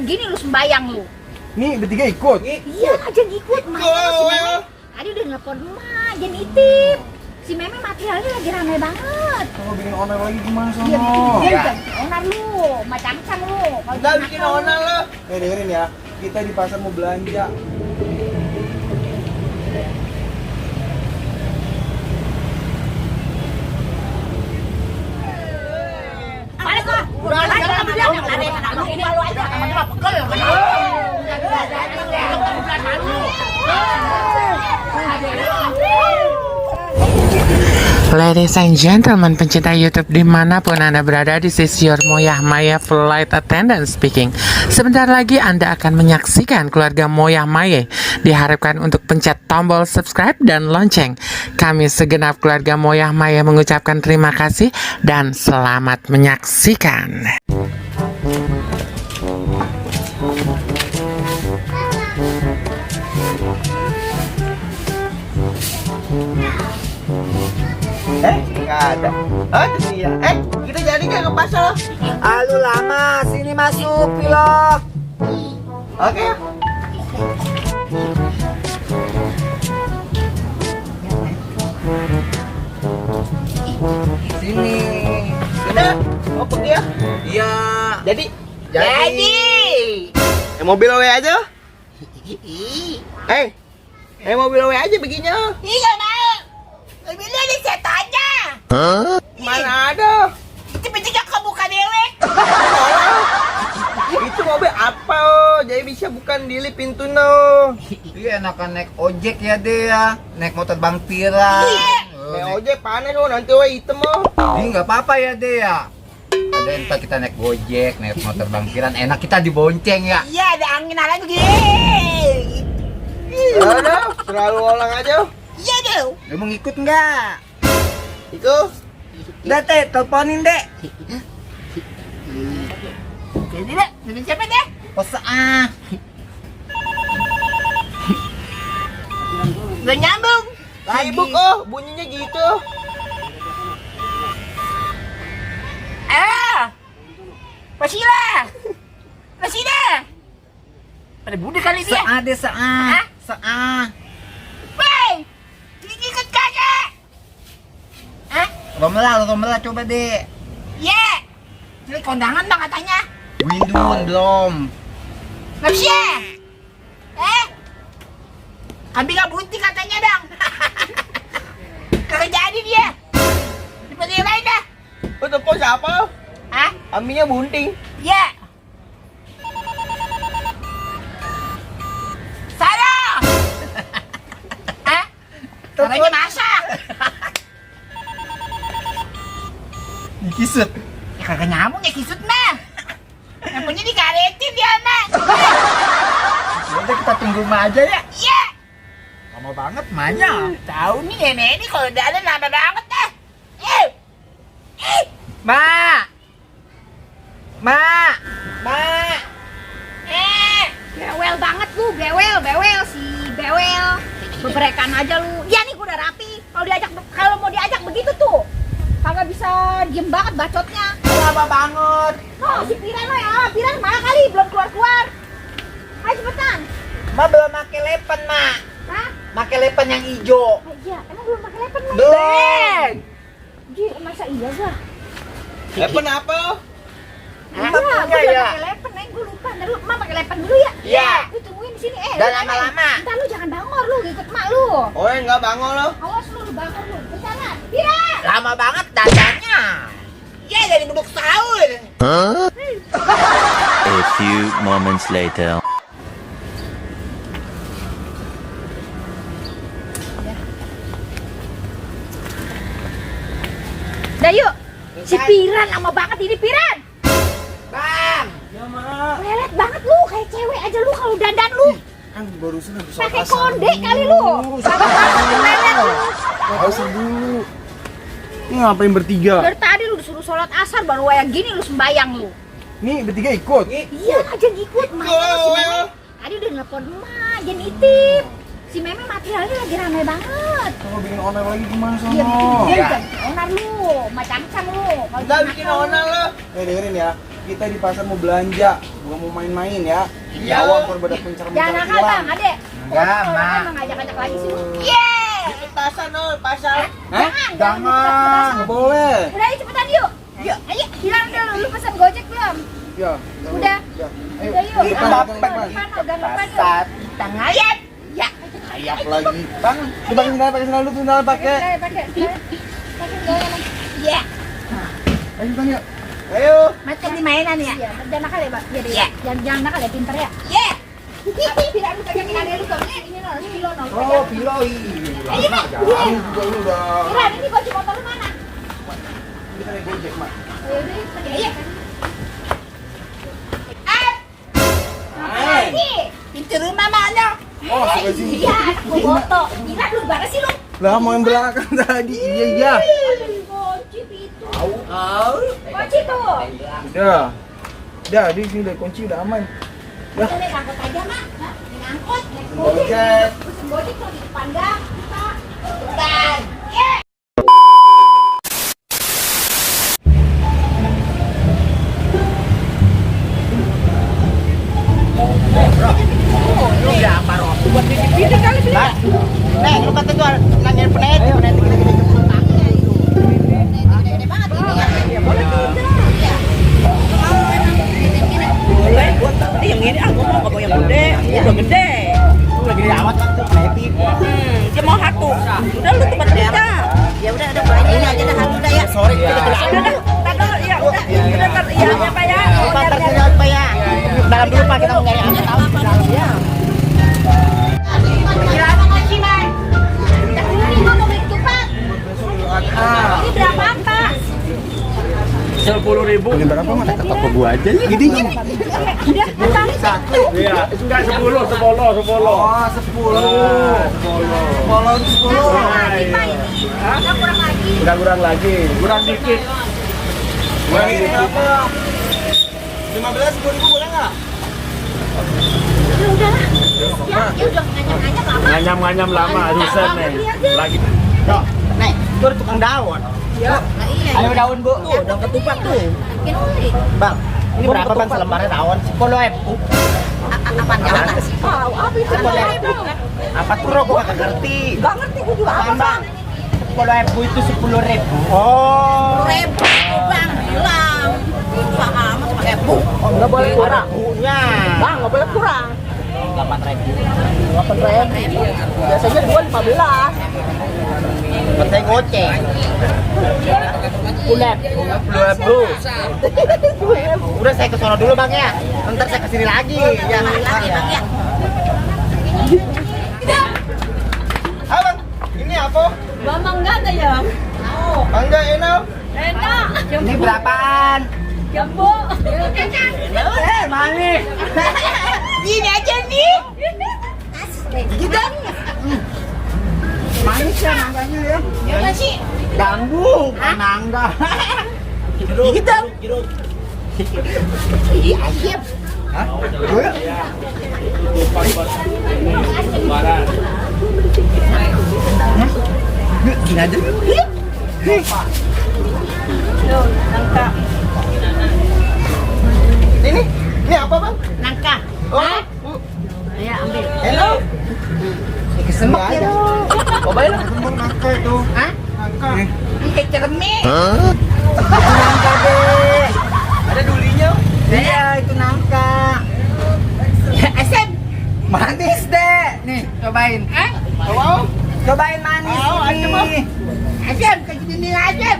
gini lu sembayang lu. Nih bertiga ikut. Iya aja ngikut. Tadi udah nelfon emak, aja nitip. Si Meme materialnya lagi ramai banget. Kalau bikin onar lagi gimana Iya, sono? bikin onar lu, macam-macam lu. Kalau Udah bikin onar lo. Dengerin ya, kita di pasar mau belanja. Balik gua. Udah jalan dia. Ada ini malu aja, teman mah pegel. Ladies and gentlemen, pencinta YouTube dimanapun Anda berada, this is your Moyah Maya Flight Attendant speaking. Sebentar lagi Anda akan menyaksikan keluarga Moyah Maya. Diharapkan untuk pencet tombol subscribe dan lonceng. Kami segenap keluarga Moyah Maya mengucapkan terima kasih dan selamat menyaksikan. Nggak ada. Oh, itu dia. Kita jadi nggak ke pasar lo? Alu lama, sini masuk pilok. Oke. Sini. Udah, mau pergi ya? Iya. Jadi. Jadi. Mobil we aja. Mobil we aja begini. Iya mau. Mobilnya diset aja. Mana ada? Itu pintunya kebuka dewek. Itu mobil apa? Oh? Jadi bisa bukan dili pintu no. Iya enakan naik ojek ya deh ya. Naik motor Bang Pira. Naik ojek panas lo nanti we hitam oh. Ini nggak apa-apa ya deh ya. Ada entar kita naik gojek, naik motor Bang Piran, enak kita dibonceng ya. Iya ada angin aja begini. Aduh, selalu orang aja. Iya deh. Lu mau ngikut nggak? Itu. Udah teh, teleponin deh. Jadi deh, dengan siapa deh? Pose ah. Gak nyambung. Sibuk oh, bunyinya gitu. Pasila. Pada budak kali dia. Seah deh, seah. Hah? Seah. Wey, ikut kakak. Hah? Romela coba deh. Iya. Ini kondangan bang katanya. Windun belum. Gak bisa. Kambing gak bunting katanya bang. Kagak jadi dia. Cepat yang lain dah. Oh, telepon siapa lo? Hah? Kambingnya bunting. Iya. Sarah. Hah? Sarahnya masak. Kisut. Ya kagak nyambung ya kisut mah. Yang punya dikaretin dia mah. Udah kita tunggu Ma aja ya. Iya. Lama banget Manya. Tahu nih nenek ini kalau udah ada lama banget dah. Ma. Bewel banget lu, bewel si bewel. Beberekan aja lu. Iya nih gua udah rapi. Kalau mau diajak begitu tuh. Kagak bisa diem banget bacotnya. Lama banget. Oh, si Piran lo ya. Piran mana kali belum keluar. Ayo cepetan. Ma belum pakai lepen, Ma. Hah? Pakai lepen yang hijau. Iya, emang belum pakai lepen lo? Belum. Jir, masa iya gak? Lepen apa lo? Iya, punya gue udah ya? pakai lepen, Neng. Gue lupa. Ntar lu, Ma pakai lepen dulu ya? Iya. Lu tungguin di sini. Dan lu lama-lama. Ntar lu jangan bangor lu, ikut mak lu. Oh, enggak bangun lo. Awas lu bangor lu. Berjalan. Piran! Lama banget dandannya. Iya, dari beduk sahur. A few moments later. Dah yuk. Si Piran lama banget ini Piran. Bang. Ya Ma. Lelet banget lu, kayak cewek aja lu kalau dandan lu. Kan barusan habis Pakai asar konde dulu. kali lu. Kagak pantas lelet lu. Asar dulu. Ini ngapain bertiga? Dari tadi lu disuruh sholat asar baru kayak gini lu sembayang lu. Nih bertiga ikut. Iya aja ngikut. Makanya si Meme tadi udah nelfon emak, aja nitip. Si Meme materialnya lagi ramai banget. Kalau bikin onar lagi gimana sono? Iya bikin onar lu, macam-macam lu. Kalau Udah bikin bikin nakal lu. onar lo. Dengerin ya, kita di pasar mau belanja, bukan mau main-main ya. Iya. Awal pada pencar Jangan nakal bang, adek. Enggak, Mak. Emang ngajak-ngajak lagi sih lu. Yeay. Di pasar no, pasar. Hah? Jangan, nggak boleh. Udah ayo cepetan yuk. Yuk, ayo bilang dulu lu pesan Gojek belum? Ya. Udah. Ya. Ayo. Udah yuk. Depan, Gang depan, depan. depan yuk. Pasar. Kita ngayap. Ya. Ayap lagi. Bang, dipakai sendal, pakai sendal dulu, sendal pakai. Pakai. Iya. Ayo depan yuk. Ayo. Macam di mainan ya? Iya, jangan nakal ya, Pak. Iya. Jangan nakal ya, pintar ya. Iya. Tidak lu pegangin adek lu dong. Ini nol, kilo nol. Oh, piloi. Ayo, Mak. Jangan juga lu udah. Kiran, ini kunci motor lu mana? Kita naik Gojek, Mak. Ayo, pakai aja. Ini, pintu rumah mana? Oh, suka sini. Iya, gua foto. Gila lu gimana sih lu? Lah mau yang belakang tadi. Iya. Kunci itu. Oh. Kunci tuh. Ya. Dah, di sini udah kunci udah aman. Udah naik angkot aja, Mak. Naik angkot, naik Gojek. Gojek. Pesen Gojek tuh di depan gang. Bukan. Yeay. Neng, lu kata tuh nanyain penet kita jemput taknya itu. Gede-gede banget ini ya. Boleh tidak? Iya. Boleh, buat tapi yang ini aku mau nggak yang gede, udah gede. Lu lagi dirawat kan tuh happy. Dia mau satu, udah lu tempat kita. Ya udah banyak ini aja dah udah ya. Sorry, kita Udah dalam dah, tar dulu, ya udah, udah tar, ya apa ya? Pak, terserah Pak ya. Dalam dulu Pak, kita mau nyari angin tahu di dalam ya. Kira apa kunci, Man? Dah dulu nih gua mau beli ketupat. Ini berapa, Pak? 10.000. Ini berapa, Mak? Kata toko gua aja. Gidinya. Udah, utang. Iya, enggak 10. Oh, 10. 10. Kurang lagi, Pak ini. Udah kurang lagi. Kurang lagi. Kurang dikit. Kurang dikit apa? 15 10.000 boleh enggak? Ya udahlah. Ya udah nganyam-nganyam lama. Nganyam lama, rusak nih. Lagi. Nek, itu ada tukang daun. Nah, iya. Ayo daun, Bu. Tuh, udah ketupat tuh. Bikin uli. Bang, ini berapa Bang selembarnya daun? 10.000. Apaan jangan kasih tahu. Apa itu? Apa tuh Ro? Gua kagak ngerti. Gak ngerti gua juga apa, Bang. 10.000 itu 10.000. Oh. Ribu, Bang, bilang. Susah amat pakai bu. Oh, nggak boleh kurang. Bunya. Bang, nggak boleh kurang. 8.000. 8.000. Biasanya gua 15. Saya goceng. 10.000. Udah saya ke sono dulu Bang ya. Ntar saya kesini lagi. Ya. Lagi, Bang ya. Ah, Bang, ini apa? Bambang nggak ada ya? Mangga enak. Enak. Ini berapaan? Jambu. Manis. Ini aja nih. Gitu. Manis ya mangganya ya. Ya masih. Ganggu, mangga. Gitu. Iya, ayam. Hah? Gini aja. Nangka. Ini apa Bang? Nangka. Oh, Ya, ambil. hello. Kesembek aja. Cobain lah. Nangka itu. Hah? Nangka. Ini cermin. Nangka deh. Ada dulinya. Iya, itu nangka. Asam. Manis deh. Nih, cobain. Hah? Wow. Cobain manis ini. Asam, kayak gini asam.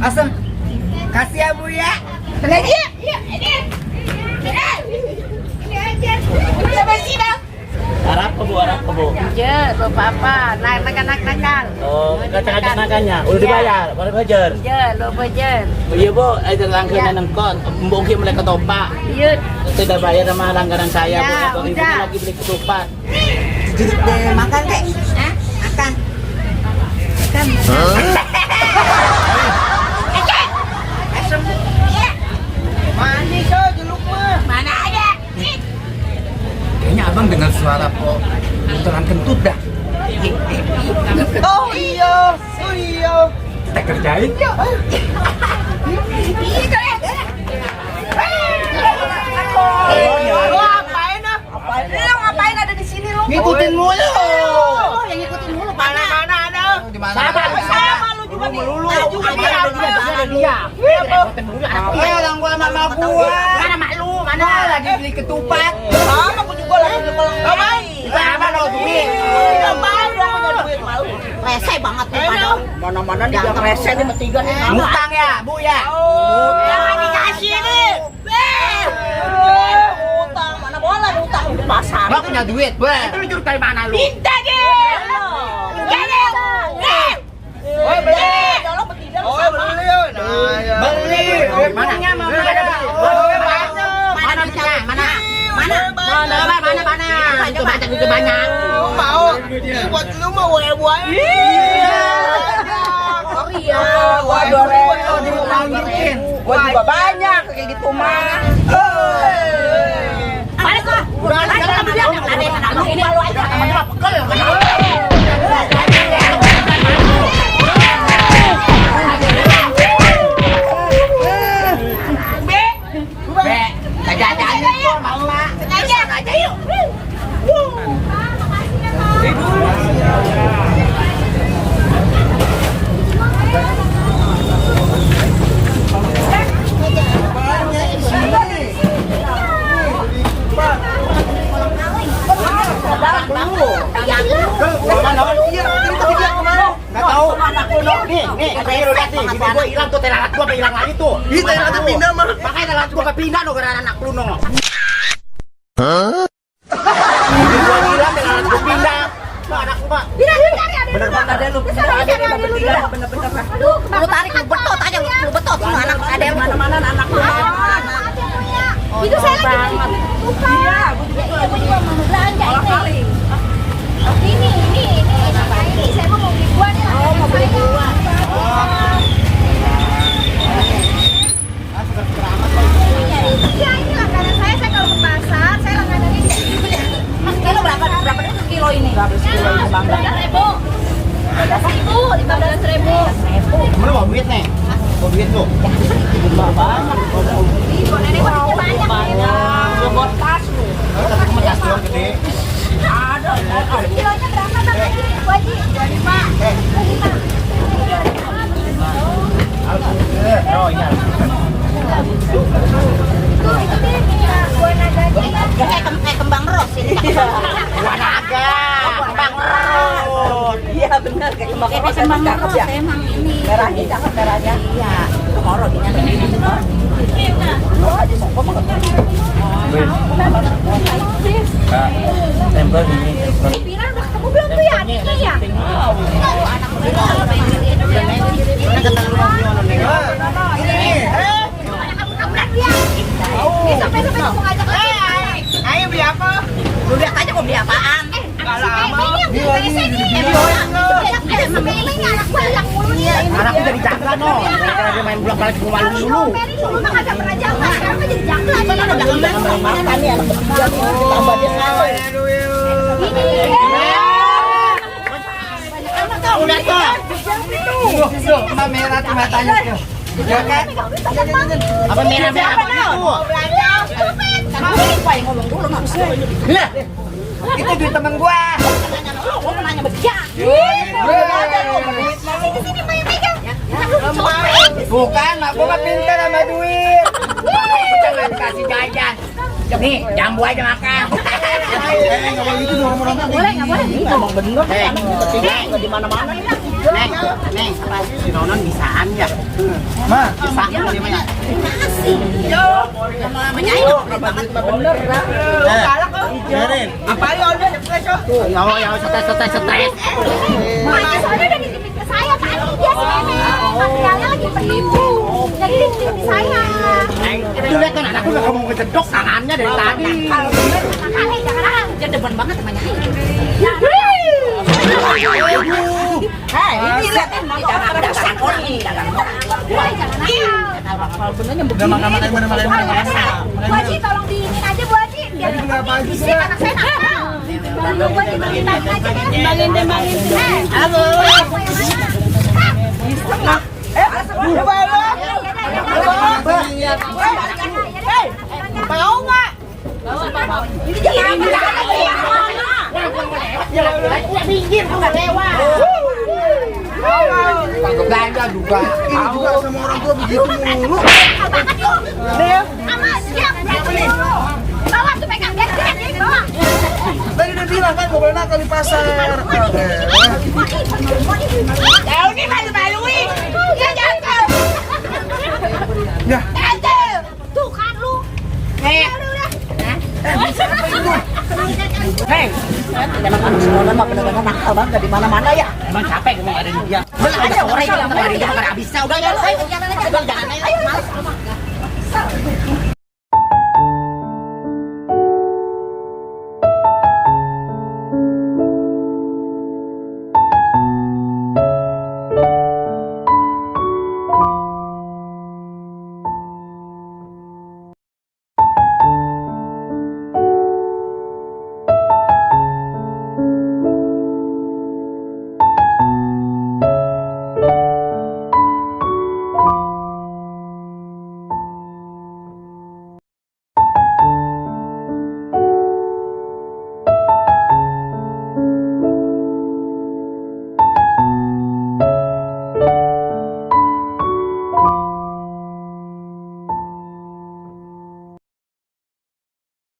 Asam. Kasih ya Bu ya. Lagi ya? Iya, ini. Ini aja. Sama sih, Bang. Harap ke bu. Je, apa-apa. Nakal. Oh, kacang nakanya. Udah dibayar, baru bajar. Je, lo bajer. Iya bu, ada langganan nengkon. Mungkin mulai ketupat. Iya. Sudah bayar sama langganan saya bu. Ya, Bang Ibu udah. lagi beli ketupat. Sedikit deh makan deh. Hah? Makan. Manis oh jeluk mah. Mana ada? Kayaknya abang dengar suara po buntelan kentut dah. Oh iya. Oh iya. Kita kerjain yuk. Ini tuh ya. Lu ngapain ah? Lu ngapain ada di sini lu? Ngikutin mulu. Lu yang ngikutin mulu mana ada? Di mana? Sama lu juga nih. Lu juga dia. Iya, orang gua sama mama gua. Mana mak lu? Mana? Lagi beli ketupat. Sama gua juga lagi ngepelang. Ngapain? Sama lo duit. Ngapain dong punya duit malu? Rese banget nih pada. Mana-mana dia yang rese nih bertiga nih. Ngutang ya, Bu ya. Jangan dikasih nih. Utang, mana boleh utang di pasar. Gua punya duit, Bu. Itu lu jurus dari mana lu? Minta deh. Gede. Oh beli. Kalau bertiga lu sama. Beli. Mana? Mana duitnya? Mana? Itu banyak itu banyak. Mau? Buat lu mau buaya. Iya. Waduh, gua juga banyak kayak gitu mah. Balik gua. Udah, ini malu aja. Pekel. Sengaja yuk. Nggak tahu. Nih, katanya lu lihat nih, bini gua hilang tuh, telalat gua apa hilang lagi tuh. Ih, telalat pindah mah. Makanya telalat gua pindah lo karena anak lu no. Bini gua hilang, telalat gua pindah. Tuh anak lu, Pak. Bener-bener ada lu. Bener-bener. Aduh, lu tarik lu betot aja lu betot lu anak ada yang Mana-mana anak lu. itu saya lagi lupa. Iya, gua juga mau belanja ini. Ini saya mau beli buah nih. Oh, mau beli buah. Iya, ini langganan saya kalau ke pasar, saya langganan ini. Mas kilo berapa itu kilo ini? 15.000. 15.000. Lu mau duit nih? Mau duit lu? Nenek gua banyak. Buat tas lu. Tapi cuma jas doang gede. Ada. Kilonya berapa bang? Wajib 25. 25. Oh iya. Tuh itu dia buah naganya. Kayak kembang ros ini. Gua naga. Kembang ros. Iya benar kayak kembang ros emang cakep ya. Emang ini. Merahnya cakep merahnya. Iya. Moro gini ada. Tempel ini. Piran udah ketemu belum tuh ya adiknya ya? Anak Besok mau ngajak lagi. Ayo beli apa? Lu lihat aja mau beli apaan? Anakku jadi jangkla no. Mereka lagi main bola balik rumah lu dulu. Dulu mah kagak pernah jangkla, sekarang mah jadi jangkla. Jangan makan nih anak ketiga nih tambah dia salah. Udah tuh. Tuh, Mbak merah tuh matanya tuh. Ya kan? Apa merah apa tuh? Kamu lupa yang ngomong dulu maksudnya. Lah. Itu duit temen gua. Lu nanya begitu. Sini main pegang. Bukan, mak gua mah pintar sama duit. Jangan kasih jajan. Nih, jambu aja makan. Boleh nggak boleh? Ngomong bener. Nggak di mana-mana. Neng, si Nonon bisaan ya? Ma, bisaan dia mah. Menyain banget bener. Galak kok. Biarin. Apa ya udah stres yo. Ya, stres. Makanya soalnya udah dititip ke saya kan. Dia si Nenek. Materialnya lagi penuh. Jadi dititip ke saya. Itu lihat kan anakku udah ngomong kejedok tangannya dari tadi. Kalau bener makanya jangan. Dia demen banget sama Nyai. Hei, Ini lihat jangan dagang koni, dagang kalau benernya Udah makan mana. Bu Haji tolong diinin aja Bu Haji biar bisik anak saya nakal. Tolong Bu Haji bangin aja deh. Bangin. Halo. Mau nggak? Ini jangan minggir nggak lewat. Tangkap belanja juga. Ini juga sama orang tua begitu mulu. Banget lu. Aman, siap. Bawa tuh pegang gadget, bawa. Tadi udah bilang kan gak boleh nakal di pasar. Tahu nih malu-maluin. Ya jatuh. Ya. Jatuh. Tuh kan lu. Nih. Udah. Hei, memang anak sekolah mah benar-benar nakal banget di mana-mana ya. Emang capek ngomong ada dia. Belah aja orang yang kemarin dia makan habisnya udah ya. Jangan aja. Males.